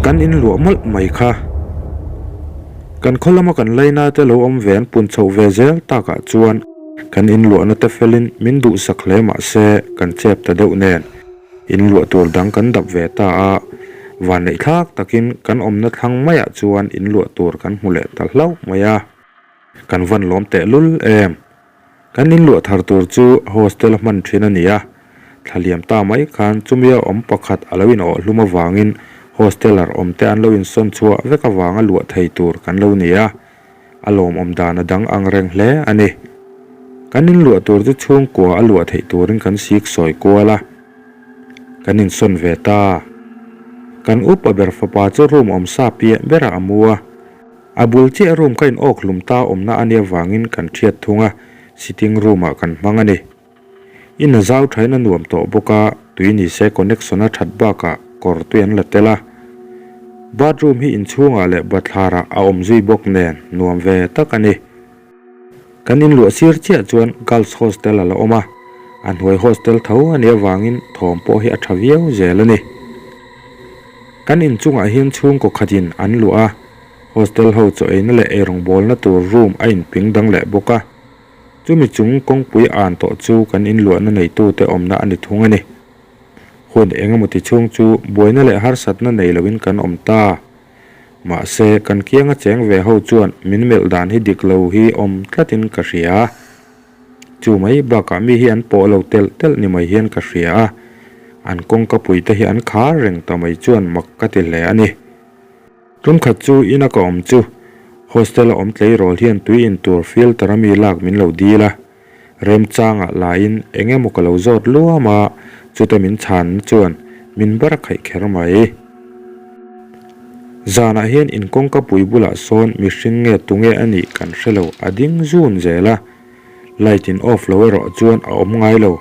Kan in luah mawlh mai kha. Kan khaw lama kan laina te lo awm ve an pun chhoh ve zel takah chuan kan in luahna te felin min duhsak hle mah se kan chep ta deuh nen in luah tur dang kan dap ve ta a, vanneih thlak takin kan awmna thlang maiah chuan in luah tur kan hmu leh ta hlauh mai a. Kan van lawm tehlul em? Kan in luah thar tur chu hostel a hman thin a ni a, thla liam ta mai khan chumia awm pakhat a lo in awh hlum avangin hosteler awm te an lo insawn chhuah vek avanga luah thei tur kan lo ni a, a lawmawm dan a dang ang reng hle a ni. Kan in luah tur chu chhungkua a luah theih turin kan sik sawi kual a, kan insawn ve ta. Kan upa ber fapa chu room awm sa piah berah a mu a. A bul chiah room ka in awk hlum ta awmna a nia vangin kan thiat thung a, sitting room ah kan hmang a ni. In a zau thain a nuam tawh bawk a, tui ni se connection a that bakah kawr tui an la tel a. Bathroom hi inchhungah leh bathlarah a awm zui bawk nen nuam ve tak a ni. Kan in luah sir chiah chuan girls hostel a la awm a, a hnuai hostel tho a nih avangin thawm pawh hi a tha viau zel a ni. Kan inchungah hian chhungkaw khatin an luah a, hostel ho chaw eina leh eirawngbawlna tur room a inping dang leh bawk a. Chumi chung kawngpui an tawh chu kan inluahna neitute awmna a ni thung a ni. Hun engemaw ti chhung chu buaina leh harsatna nei loin kan awm ta. Mahse, kan kianga cheng ve ho chuan min melh dan hi dik lo hi awm tlatin ka hria. Chu mai bakah mi hi an pawh lo telh telh ni mai hian ka hria a, an kawngka pui te hi an khar reng ta mai chuan mak ka ti hle a ni. Tumkhat chu ina ka awm chu hostel a awm tleirawl hian tui in tur filter a mi lak min lo dil a, remchangah laiin eng emaw ka lo zawt luam a, chuta min chhanna chuan min bar khaih kher mai. Zanah hian in kawngka pui bulah sawn mihring nge tunge a nih kan hre lo a ding zun zel a, light in off lo erawh chuan a awm ngai lo.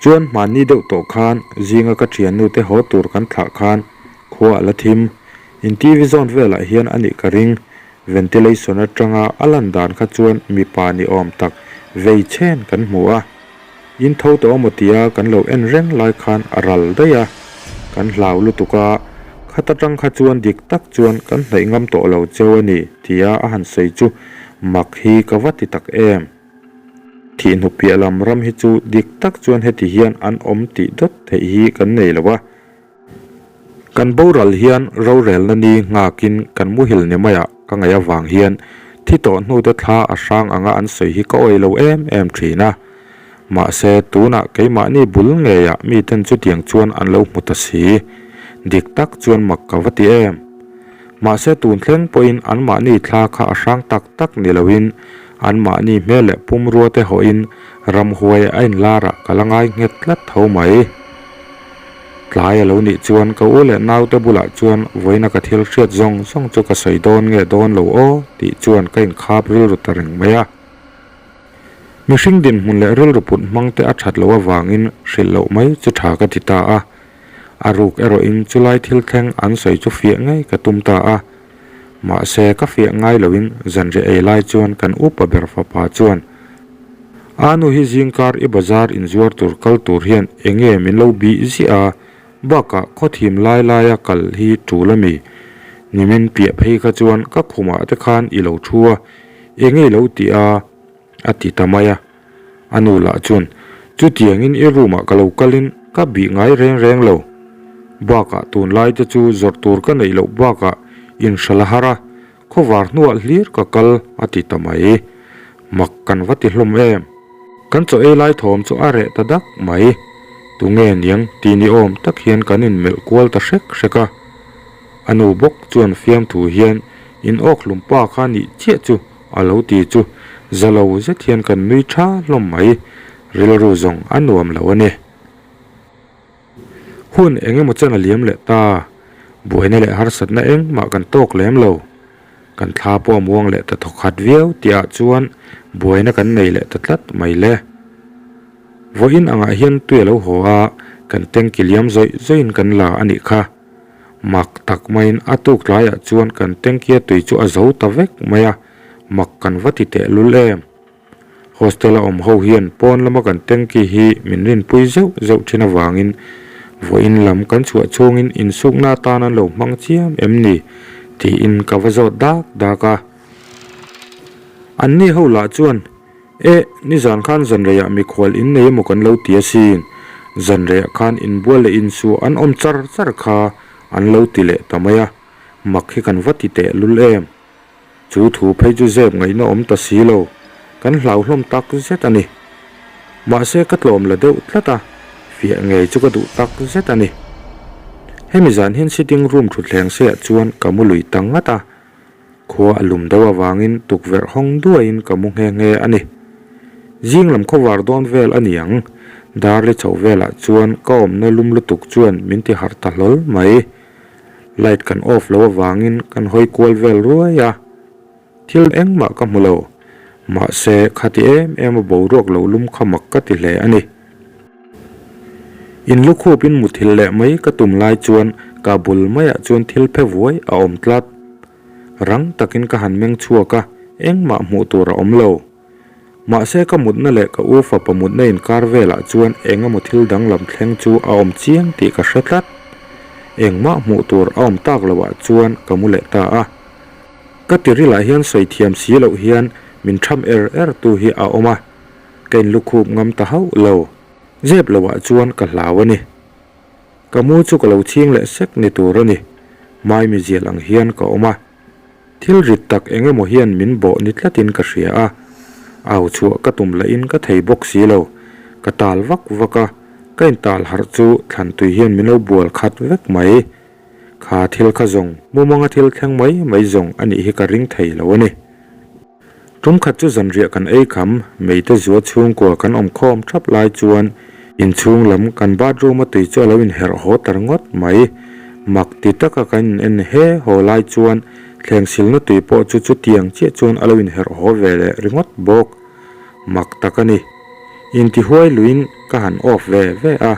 Chuan hmanni deuh tawh khan zinga ka thiannu te haw tur kan thlah khan khua a la thim. In TV zawn velah hian a nih ka ring. Ventilation atanga a lan dan kha chuan mipa ni awm tak vei chen kan hmu a. In tho tawh amaw tia kan lo en reng lai khan a ral daih a, kan hlau lutuk a, khat atang kha chuan dik tak chuan kan hnaih ngam tawh lo cheu a ni tia a han sawi chu mak hi ka va ti tak em. Thihnu piah lam ram hi chu dik tak chuan heti hian an awm tih dawt theih hi kan nei lo a. Kan boral hian rorelna ni nghakin kan muhil ni maiah ka ngaih avang hian thi tawh hnute thla a hrang anga an sawi hi ka awih lo em em thin a. Mahse, tunah keimahni bul ngeiah miten chutiang chuan an lo hmu ta si. Dik tak chuan mak ka va ti em. Mahse, tun thleng pawhin anmahni thla kha a hrang tak tak ni loin anmahni hmel leh pumrua te hawhin ramhuai a inlarah ka la ngai nghet tlat tho mai. Tlai a lo nih chuan ka u leh naute bulah chuan vawiina ka thil hriat zawng zawng chu ka sawi dawn nge dawn lo aw tih chuan ka inkhap rilru ta reng mai a. Mihring dinhmun leh rilru put hmang te a that loh avangin hrilh loh mai chu tha ka ti ta a. A ruk erawhin chulai thil thleng an sawi chu fiah ngei ka tum ta a. Mahse ka fiah ngai loin zanriah ei lai chuan kan upa ber fapa chuan A nu hi zingkar i bazar inzuar tur kal tur hian enge min lo bih ziah a, bakah khawthim lai laia kal hi tul a mi? Nimin piah phei kha chuan ka khumah te khan i lo thu a, enge i lo tih a? a ti ta mai a. A nu lah chuan, Chutiangin i room ah ka lo kalin ka bih ngai reng reng lo. Bakah tunlai te chu zawrh tur ka neih loh bakah inhralh a har a, Khawvar hnuah hlir ka kal a ti ta mai. Mak kan va ti hlawm em? Kan chaw ei lai thawm chu a reh ta dak mai. Tunge niang ti ni awm tak hian kan inmelh kual ta hrek hrek a. A nu bawk chuan fiamthu hian in awk hlum pa kha nih chiah chu a lo ti chu za lo zet hian kan nui tha hlawm mai. Rilru zawng a nuam lo a ni. Hun eng emaw chuan a liam leh ta, buaina leh harsatna engmah kan tawk lem lo. Kan thla pawh a muang leh ta thawkhat viau tihah chuan buaina kan nei leh ta tlat mai le. Vawiin angah hian tui a lo haw a, kan tanki liam zawih zawihin kan la a nih kha. Mak tak maiin a tuk tlaiah chuan kan tanki a tui chu a zo ta vek mai a, mak kan va ti tehlul em. Hostel a awm ho hian pawn lama kan tanki hi min rinpui zeuh zeuh thin avangin Vawiin lam kan chhuah chhungin insukna atan an lo hmang chiam em ni? tiin ka va zawt dak dak a. Anni ho lah chuan, Eh, nizan khan zanreiah mikhual in nei emaw kan lo ti asin, zanreiah khan inbual leh insuah an awm char char kha an lo ti leh ta mai a, mak hi kan va ti teh lul em? Chu thu phei chu zep ngaihna awm ta si lo, kan hlauhlawm tak zet a ni. Mahse ka tlawm la deuh tlat a, fiah ngei chu ka duh tak zet a ni. Hemi zan hian sitting room thutthleng seiah chuan ka mu lui ta ngat a, khua a lum deuh avangin tukverh hawng duaiin ka mu nghe nghe a ni. Zing lam khawvar dawn vel a ni ang, dar li chhoh velah chuan ka awmna lum lutuk chuan min ti harh ta hlawl mai. Light kan off lo avangin kan hawi kual vel ruai a, thil engmah ka hmu lo. Mahse, khati em em a boruak lo lum kha mak ka ti hle a ni. In lukhupin muthilh leh mai ka tum lai chuan ka bul maiah chuan thil phe vuai a awm tlat. Rang takin ka han meng chhuak a, engmah hmuh tur a awm lo. Mahse ka mutna leh ka u fapa mutna inkar velah chuan eng emaw thil danglam thleng chu a awm chiang tih ka hre tlat. Engmah hmuh tur a awm tak loh ah chuan ka mu leh ta a. Ka tirilah hian sawi thiam si loh hian min tham er er tu hi a awm a, ka inlukhup ngam ta hauh lo. Zep loh ah chuan ka hlau a ni. Ka mu chu ka lo chhing leh sek ni tur a ni. Maimi zial ang hian ka awm a. Thil rit tak eng emaw hian min bawh ni tlatin ka hria a, au chhuah ka tum lahin ka thei bawk si lo. Ka tal vak vak a, ka intal harh chu thlantui hian min lo bual khat vek mai. Kha thil kha zawng mumanga thil thleng mai mai zawng a nih hi ka ring thei lo a ni. Tum khat chu zanriah kan ei kham, Meite zua chhungkua kan awm khawm thap lai chuan inchhung lam kan bathroom a tui chu a lo inherh haw ta ringawt mai. Mak ti taka kan in en he haw lai chuan thleng silna tui pawh chu chutiang chiah chuan a lo inherh haw ve leh ringawt bawk. Mak tak a ni. Intihuai luiin ka han off ve ve a.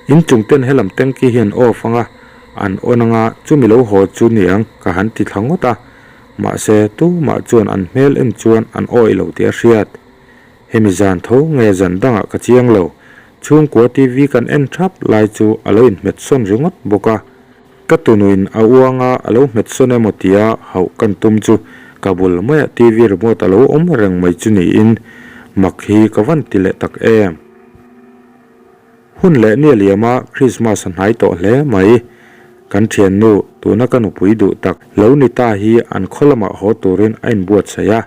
Inchung ten helam tanky hi an off anga, an on anga chumi lo haw chu niang ka han ti thla ngawt a. Mahse, tumah chuan an hmel en chuan an awih lo tih a hriat. Hemi zan tho nge zan dangah ka chiang lo. Chhungkua TV kan en thap lai chu a lo inhmet sawn ringawt bawk a. Ka tunuin a uanga a lo hmet sawn emaw tia hauh kan tum chu ka bul maiah TV remote a lo awm reng mai chu niin mak hi ka van ti leh tak em. Hun leh ni a liam a, Christmas a hnai tawh hle mai. Kan thiannu, tuna ka nupui duh tak, lo ni ta hi an khaw lamah haw turin a inbuatsaih a.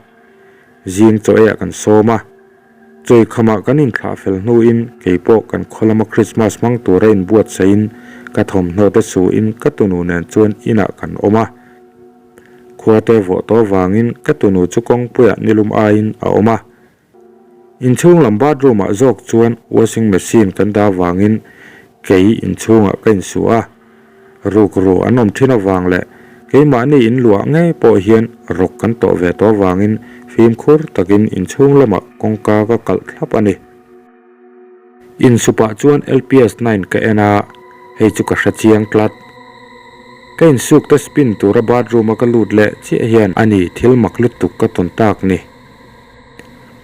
Zing chaw eiah kan sawm a. Chawi khamah kan inthlah fel hnuin kei pawh kan khaw lama Christmas hmang tura inbuatsaihin ka thawmhnaw te suhin ka tunu nen chuan inah kan awm a. Khua te vawh tawh vangin ka tunu chu kawngpuiah nilum aiin a awm a. Inchhung lam bathroom ah zawk chuan washing machine kan dah avangin kei inchhungah ka insuh a, rukru an awm thin avang leh keimahni in luah ngei pawh hian rawk kan tawh ve tawh avangin fimkhur takin inchhung lamah kawngka ka kalh thlap a ni. Insupah chuan LPS nine ka en a, hei chu ka hre chiang tlat. Ka insuk te spin tura bathroom a ka lut leh chiah hian a ni thil mak lutuk ka tawn tak ni.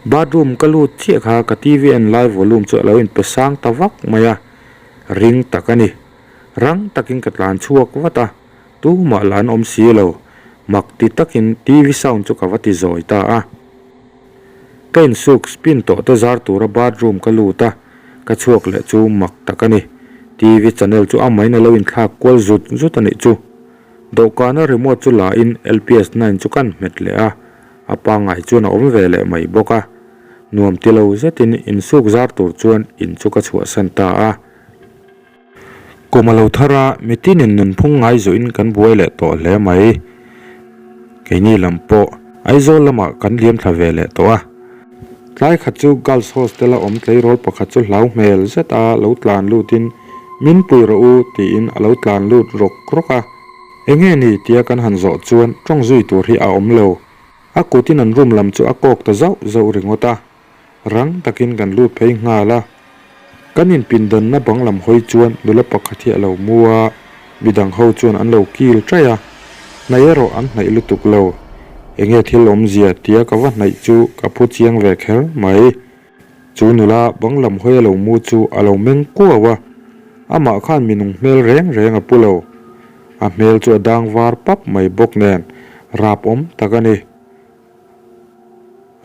Bathroom ka lut chiah kha ka TV en lai volume chu a lo inpe sang ta vak mai a, ring tak a ni. Rang takin ka tlan chhuak vat a, tumah lah an awm si lo. Mak ti takin TV sound chu ka va ti zawi ta a. Ka insuk spin tawh te zar tura bathroom ka lut a, ka chhuak leh chu mak tak a ni. TV channel chu amahin a lo inthlak kual zut zut a nih chu. Dawhkana remote chu la in LPS nine chu kan hmet leh a, a pangngai chuan a awm ve leh mai bawk a. Nuam ti lo zetin insuk zar tur chuan in chu ka chhuahsan ta a. Kum a lo thar a, mitinin nunphung ngai zuihin kan buai leh tawh hle mai. Keini lam pawh Aizawl lamah kan liam thla ve leh tawh a. Tlai khat chu Girls Hostel a awm tleirawl pakhat chu hlau hmel zet a lo tlan lutin Min pui rawh u tiin a lo tlan lut rawk rawk a. Enge ni tia kan han zawh chuan tawng zui tur hi a awm lo. A kutin an room lam chu a kawk ta zauh zauh ringawt a. Rang takin kan lut phei nghal a. Kan inpindanna bang lam hawi chuan nula pakhat hi a lo mu a, midang ho chuan an lo kil ṭaih a. Hnaih erawh an hnaih lutuk lo. Enge thil awmzia tia ka va hnaih chu ka phu chiang ve kher mai. Chu nula bang lam hawi a lo mu chu a lo meng kuau a. Amah khan minung hmel reng reng a pu lo. A hmel chu a dang var pap mai bawk nen rap awm tak a ni.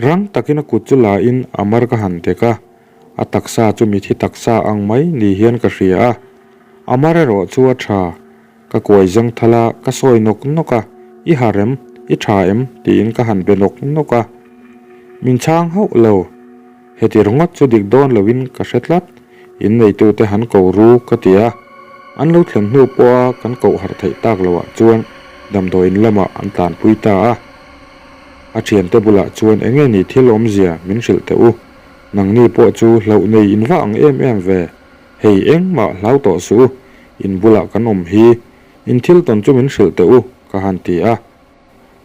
Rang takin a kut chu la in a mar ka han dek a, a taksa chu mithi taksa ang mai ni hian ka hria a. A mar erawh chu a tha. Ka kuai zang thal a, ka sawi nawk nawk a, I har em? I tha em? tiin ka han be nawk nawk a. Min chhang hauh lo. Heti ringawt chu dik dawn loin ka hre tlat, in neitute han ko ru ka ti a, an lo thlen hnu pawha kan koh harh theih tak loah chuan damdawiin lamah an tlanpui ta a. A thiante bulah chuan enge ni thil awmzia min hrilh teh u, nangni pawh chu hlauh nei in va ang em em ve, hei engmah hlau tawh suh u, in bulah kan awm hi, in thil tawn chu min hrilh teh u ka han ti a.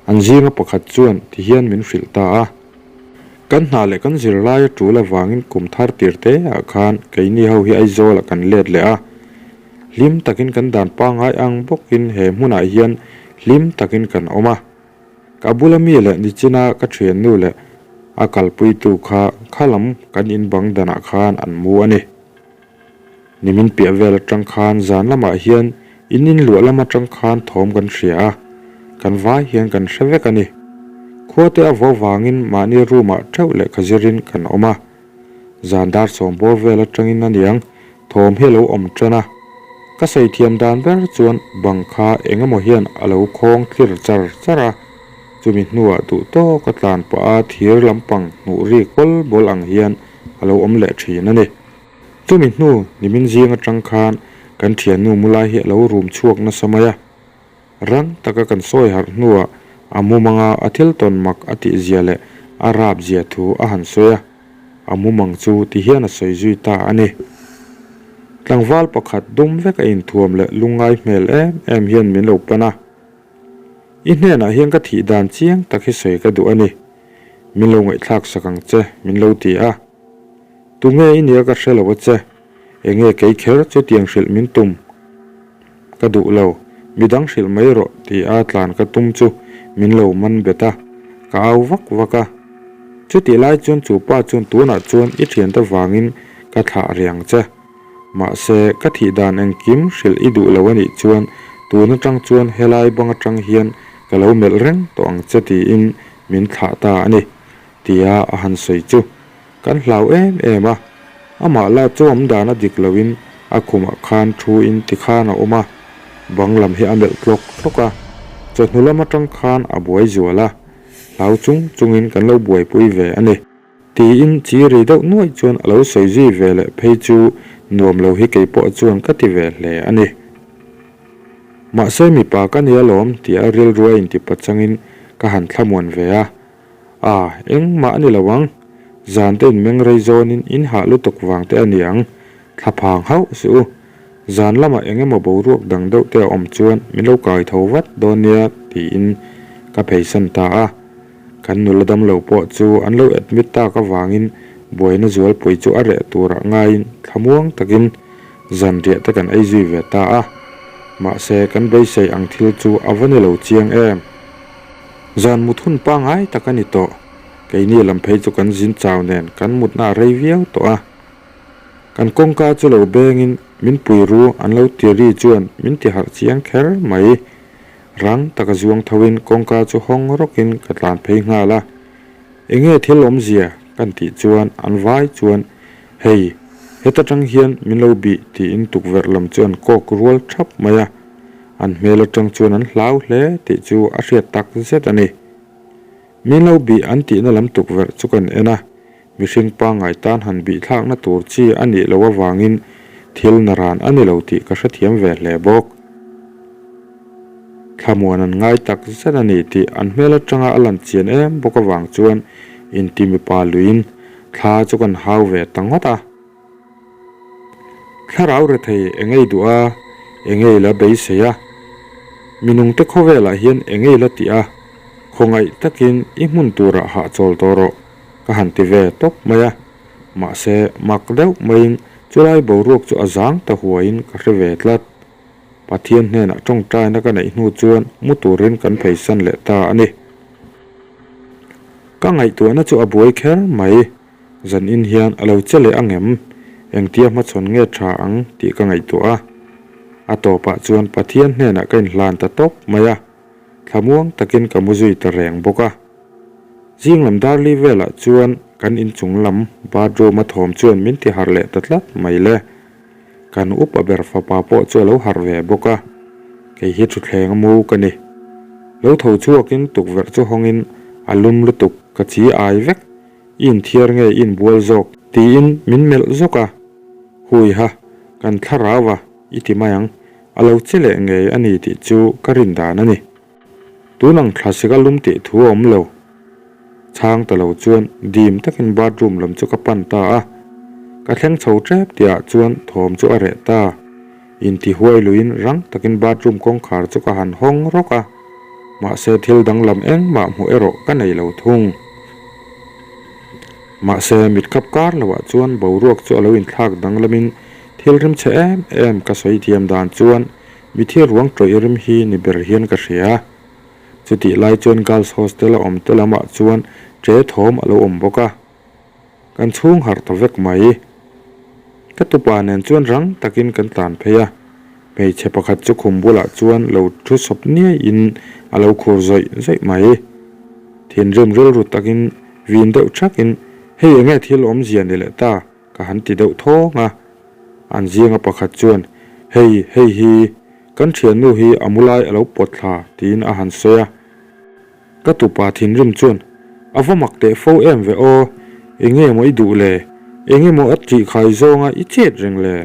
An zinga pakhat chuan ti hian min hrilh ta a, Kan hna leh kan zirlai a tul avangin kum thar tir te ah khan keini ho hi Aizawl ah kan let leh a. Hlim takin kan dan pangngai ang bawkin he hmunah hian hlim takin kan awm a. Ka bula mi leh nichina ka thiannu leh a kalpuitu kha khalam kan inbang danah khan an mu a ni. Nimin piah vel atang khan zan lamah hian in inluah lam atang khan thawm kan hria a, kan vai hian kan hre vek a ni. Khua te a vo vangin mahni room ah theuh lehkha zirin kan awm a. Zan dar sawm bawr vel atangin aniang thawm hi a lo awm tan a. Ka sawi thiam dan ber chuan bang kha eng emaw hian a lo khawng tlir char char a, chumi hnuah duh tawk a tlan pah a thir lampang hnuh ri kawl bawl ang hian a lo awm leh thin a ni. Chumi hnu nimin zing atang khan kan thiannu mulai hi a lo rum chhuak nasa mai a. Rang taka kan sawi harh hnuah a mumanga a thil tawn mak a tih zia leh a rap zia thu a han sawi a, a mumang chu ti hian a sawi zui ta a ni. Tlangval pakhat dum vek a inthuam leh lungngai hmel em em hian min lo pan a. I hnenah hian ka thih dan chiang tak hi sawi ka duh a ni. Min lo ngaihthlak sak ang che, min lo ti a. Tunge i nia ka hre lo a che. Enge kei kher chutiang hrilh min tum ka duh lo, midang hrilh mai rawh ti a tlan ka tum chu min lo man bet a, ka au vak vak a. Chutih lai chuan chu pa chuan tunah chuan i thiante vangin ka thlah riang che. Mahse ka thih dan engkim hrilh i duh lo a nih chuan tun atang chuan helai bang atang hian ka lo melh reng tawh ang che tiin min thlah ta a ni tia a han sawi chu. Kan hlau em em a, amah lah chu awm dan a dik loin a khumah khan thu in ti khan a awm a, bang lam hi a melh tlawk tlawk a, chawhnu lam atang khan a buai zual a, hlau chung chungin kan lo buaipui ve a ni. Tiin chi ri deuh nuaih chuan a lo sawi zui ve leh phei chu nuam lo hi kei pawh chuan ka ti ve hle a ni. Mahse mipa ka nia lawm tia rilru a inti pachangin ka han thlamuan ve a. A, engmah a ni lo ang. Zan te in meng rei zawnin in hah lutuk vang te a ni ang. Thla phang hauh suh u. Zan lamah eng emaw boruak dang deuh te a awm chuan min lo kai tho vat dawn nia tiin ka pheisan ta a. Kan nula damlo pawh chu an lo admit tak avangin buaina zualpui chu a reh turah ngaiin thlamuang takin zanriah te kan ei zui ve ta a. Mahse kan beisei ang thil chu a va ni lo chiang em. Zan mut hun pangngai tak a ni tawh. Keini lam phei chu kan zin chau nen kan mutna a rei viau tawh a. Kan kawngka chu lo bengin min pui ru an lo ti ri chuan min ti harh chiang kher mai. Rang taka zuang thoin kawngka chu hawng rawkin ka tlan phei nghal a. Enge thil awmzia kan tih chuan an vai chuan hei heta tang hian min lo bih tiin tukverh lam chu an kawk rual thap mai a. An hmel atang chuan an hlau hle tih chu a hriat tak zet a ni. Min lo bih an tihna lam tukverh chu kan en a, mihring pangngai tan han bih thlakna tur chi a nih loh avangin thil naran a ni lo tih ka hrethiam ve hle bawk. Thlamuan an ngai tak zet a ni tih an hmel atanga a lan chian em bawk avang chuan inti mipa luiin thla chu kan hau ve ta ngawt a. Thlarau rethei engei duh a, engei la beisei a, minungte khawvelah hian engei la tih a, khawngaih takin i hmun turah hahchawl tawh rawh ka han ti ve tawp mai a, mahse mak deuh maiin chulai boruak chu a zang ta huaiin ka hre ve tlat. Pathian hnenah tawngtaina ka neih hnu chuan mu turin kan pheisan leh ta a ni. Ka ngaihtuahna chu a buai kher mai. Zan in hian a lo che leh ang em? Engtia hmachhawn nge tha ang tih ka ngaihtuah a. A tawpah chuan Pathian hnenah ka inhlan ta tawp mai a, thlamuang takin ka mu zui ta reng bawk a. Zing lam darli velah chuan kan inchung lam bathroom a thawm chuan min ti harh leh ta tlat mai le. Kan upa ber fapa pawh chu a lo harh ve bawk a, kei hi thutthleng a mu ka ni. Lo tho chhuakin tukverh chu hawngin a lum lutuk ka chi ai vek, i inthiar nge i inbual zawk? Tiin min melh zawk a, Huiha, kan thlarau a, i ti mai ang, a lo che leh ngei a ni tih chu ka rin dan a ni. Tun ang thlasik a lum tih thu a awm lo. Chhang ta lo chuan dim takin bathroom lam chu ka pan ta a. Ka thleng chho tep tihah chuan thawm chu a reh ta. Inti huai luiin rang takin bathroom kawngkhar chu ka han hawng rawk a. Mahse thil danglam engmah hmuh erawh ka nei lo thung. Mahse mitkhap kar loah chuan boruak chu a lo inthlak danglamin thil rimchhe em em ka sawi thiam dan chuan Mithi ruang tawih rim hi ni ber hian ka hria. Chutih lai chuan Girls Hostel a awm te lamah chuan ṭe thawm a lo awm bawk a. Kan chhung harh ta vek mai. Ka tupa nen chuan rang takin kan tlan phei a. Hmeichhe pakhat chu khum bulah chuan lo thu sawp niaiin a lo khur zawih zawih mai. Thinrim rilru takin vin deuh ṭhakin, Hei enge thil awmzia ni leh ta? Ka han ti deuh thawng a, an zinga pakhat chuan, Hei, hei hi, kan thiannu hi a mu lai a lo pawt thla, tiin a han sawi a. Ka tupa thinrim chuan, A va mak teh fo em ve aw, enge maw i duh le, enge maw a tihkhai zawnga i chet reng le?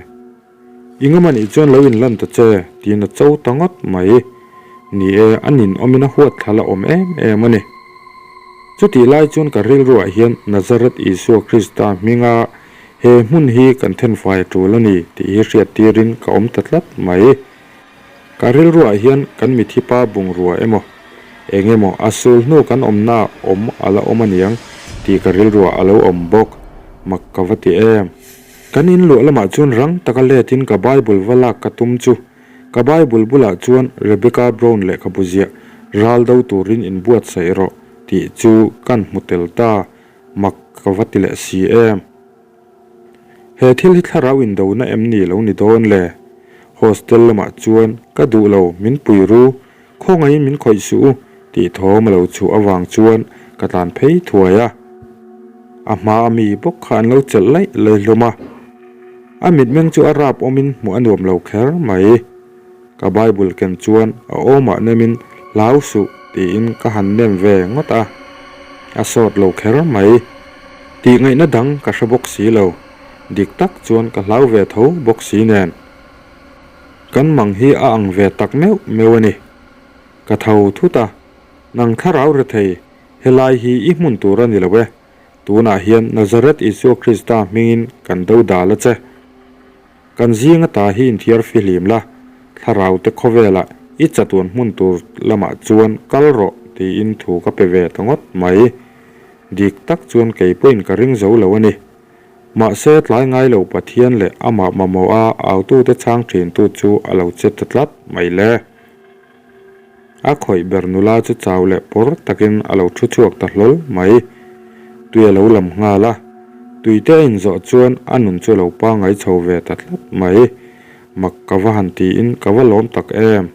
I ngam anih chuan lo inlan ta che, tiin a cho ta ngawt mai. Ni e, a ninawmin a huat thla la awm em em a ni. Chutih lai chuan ka rilruah hian Nazareth Isua Krista hminga he hmun hi kan thenfai a tul a ni tih hi hriat tirin ka awm ta tlat mai. Ka rilruah hian kan mithipa bungrua emaw, eng emaw a sul hnu kan awmna awm a la awm aniang tih ka rilruah a lo awm bawk. Mak ka va ti em. Kan in luah lamah chuan rang taka letin ka Bible va lak ka tum chu ka Bible bulah chuan Rebecca Brown lehkhabu ziah ral do turin inbuatsaih rawh tih chu kan hmu tel ta. Mak ka va ti leh si em. He thil hi thlarau indona em ni lo ni dawn le? Hostel lamah chuan ka duh lo, min pui ru, khawngaihin min khawih suh u tih thawm a lo chhuah avang chuan ka tlan phei thuai a. A hma a mi bawk kha an lo chelh laih laih hlawm a. A mitmeng chu a rap awmin hmuh a nuam lo kher mai. Ka Bible ken chuan a awmah nemin hlau suh tiin ka han nem ve ngawt a, a sawt lo kher mai. Tih ngaihna dang ka hre bawk si lo, dik tak chuan ka hlau ve tho bawk si nen. Kan mang hi a ang ve tak meuh meuh a ni. Ka tho thut a, nang thlarau rethei, helai hi i hmun tur a ni lo e, tunah hian Nazareth Isua Krista hmingin kan do dal a che. Kan zinga ta hi inthiar fihlim la, thlarau te khawvelah i chatuan hmun tur lamah chuan kal rawh tiin thu ka pe ve ta ngawt mai. Dik tak chuan kei pawhin ka ring zo lo a ni. Mahse tlai ngai lo Pathian leh amah mamawha autute chhang thintu chu a lo che ta tlat mai le. A khawih ber nula chu chau leh pawr takin a lo thu chhuak ta hlawl mai. Tui a lo lam nghal a, tui te a inzawh chuan a nun chu a lo pangai chho ve ta tlat mai. Mak ka va han tiin ka va lawm tak em.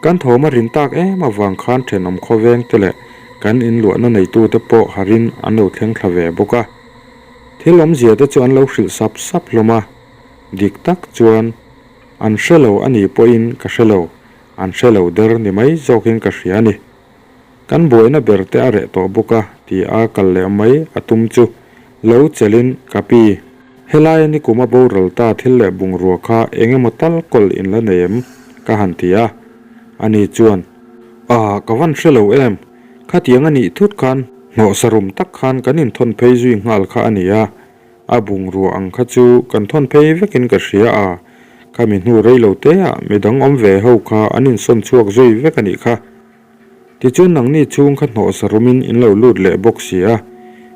Kan thawm a rin tak em avang khan thenawm khawveng te leh kan inluahna neitute pawh harin an lo thleng thla ve bawk a. Thil awmzia te chu an lo hrilh sap sap hlawm a, dik tak chuan An hre lo a nih pawhin ka hre lo, an hre lo der ni mai zawkin ka hria a ni. Kan buaina ber te a reh tawh bawk a ti a kal leh mai a tum chu lo chelin ka pi. Helai ni kum a boral ta thil leh bungrua kha eng emaw tal kawl in la nei em? ka han ti a. Ani chuan, Ah, ka van hre lo em? Khatiang a nih thut khan hnawhsa rum tak khan kan inthawn phei zui nghal kha a ni a. A bungrua ang kha chu kan thawn phei vekin ka hria a, khami hnu rei lo te ah midang awm ve ho kha an insawn chhuak zui vek a nih kha. Tichuan nangni chhung kha hnawh sarumin in lo lut leh bawk si a,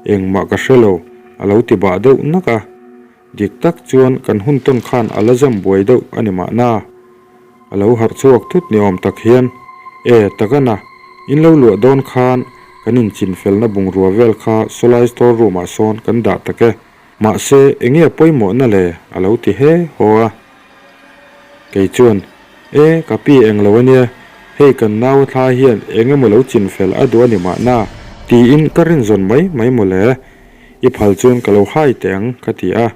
engmah ka hre lo, a lo ti bah deuh nak a. Dik tak chuan kan hun tawn khan a la zam buai deuh a ni mahna. A lo harh chhuak thut ni awm tak hian, E, Takana, in lo luah dawn khan kan inchinfelna bungrua vel kha sawlai store room ah sawn kan dah tak e. Mahse, enge a pawimawhna le? a lo ti he haw a. Kei chuan, E, ka pi eng lo ania, hei kan nau a thla hian eng emaw lo chin fel a duh a ni mahna, tiin ka rinzawn mai mai maw le. I phal chuan ka lo hai teh ang, ka ti a.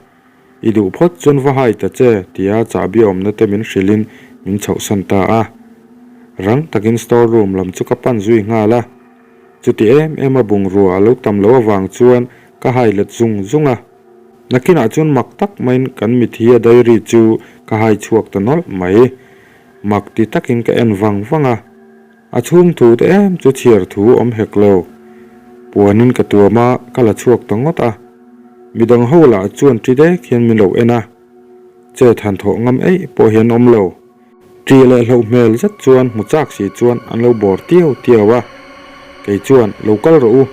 I duh phawt chuan va hai ta che, tia chahbi awmna te min hrilhin min chhohsan ta a. Rang takin store room lam chu ka pan zui nghal a. Chuti em em a bungrua a lo tam loh avang chuan ka hai let zung zung a. Nakinah chuan mak tak maiin kan mithi a diary chu ka hai chhuak ta nawlh mai. Mak ti takin ka en vang vang a. A chhung thu te em chu chhiar thu awm hek lo. Puanin ka tuam a, ka la chhuak ta ngawt a. Midang ho lah chuan ṭi dek hian min lo en a. Chet han thawh ngam eih pawh hian awm lo. Ṭih leh hloh hmel zet chuan hmu chak si chuan an lo bawr tiau tiau a. Kei chuan, Lo kal rawh u.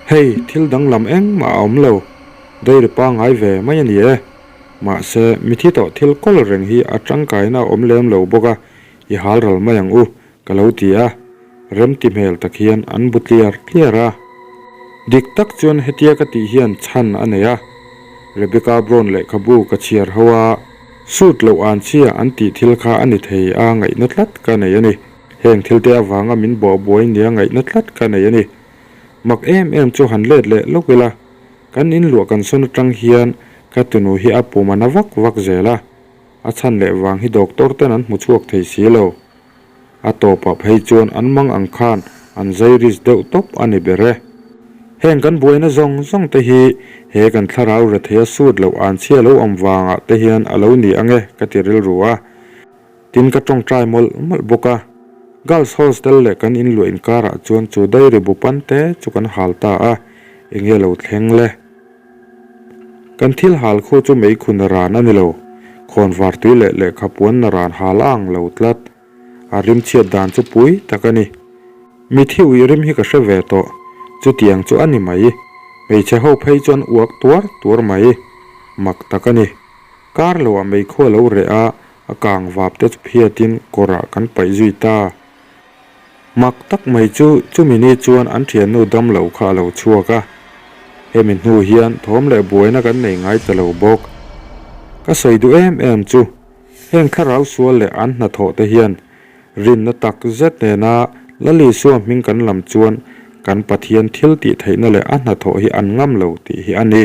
Hei, thil danglam engmah a awm lo. Dairy pangngai ve mai a ni e. Mahse, mithi tawh thil kawl reng hi a tangkaina a awm lem lo bawk a, i hal ral mai ang u, ka lo ti a. Remti hmel tak hian an bu tliar tliar a. Dik tak chuan hetia ka tih hian chhan a nei a. Rebecca Brown lehkhabu ka chhiar ho a. Suit loh an chhia an tih thil kha a ni thei a ngaihna tlat ka nei a ni. Heng thil te avanga min bawh buai nia ngaihna tlat ka nei a ni. Mak em em chu han let leh lawk ila, kan in luah kan sawn atang hian ka tunu hi a pum a na vak vak zel a, a chhan leh vang hi doctor ten an hmu chhuak thei si lo. A tawpah phei chuan an mang ang khan an zai risk deuh tawp a ni ber e. Heng kan buaina zawng zawng te hi he kan thlarau retheia sut loh an chhia lo awm vangah te hian a lo ni ang e ka ti rilru a. Tin ka tawngtai mawlh mawlh bawk a. Girls hostel leh kan inluah inkarah chuan chu dairy bu pan te chu kan hal ta a, enge lo thleng le. Kan thil hal khu chu meikhu na ran a ni lo, khawnvar tui leh lehkha puan na ran hal a ang lo tlat. A rim chhiat dan chu pui tak a ni. Mithi ui rim hi ka hre ve tawh, chutiang chu a ni mai. Hmeichhe ho phei chuan uak tuar tuar mai. Mak tak a ni. Kar loah meikhu a lo reh a, a kang vap te chu phiatin kawrah kan paih zui ta. Mak tak mai chu chumi ni chuan an thiannu dam lo kha a lo chhuak a, hemi hnu hian thawm leh buaina kan nei ngai ta lo bawk. Ka sawi duh em em chu heng thlarau sual leh an hnathawh te hian rinna tak zet nena Lal Isua hming kan lam chuan kan Pathian thil tih theihna leh a hnathawh hi an ngam lo tih hi a ni.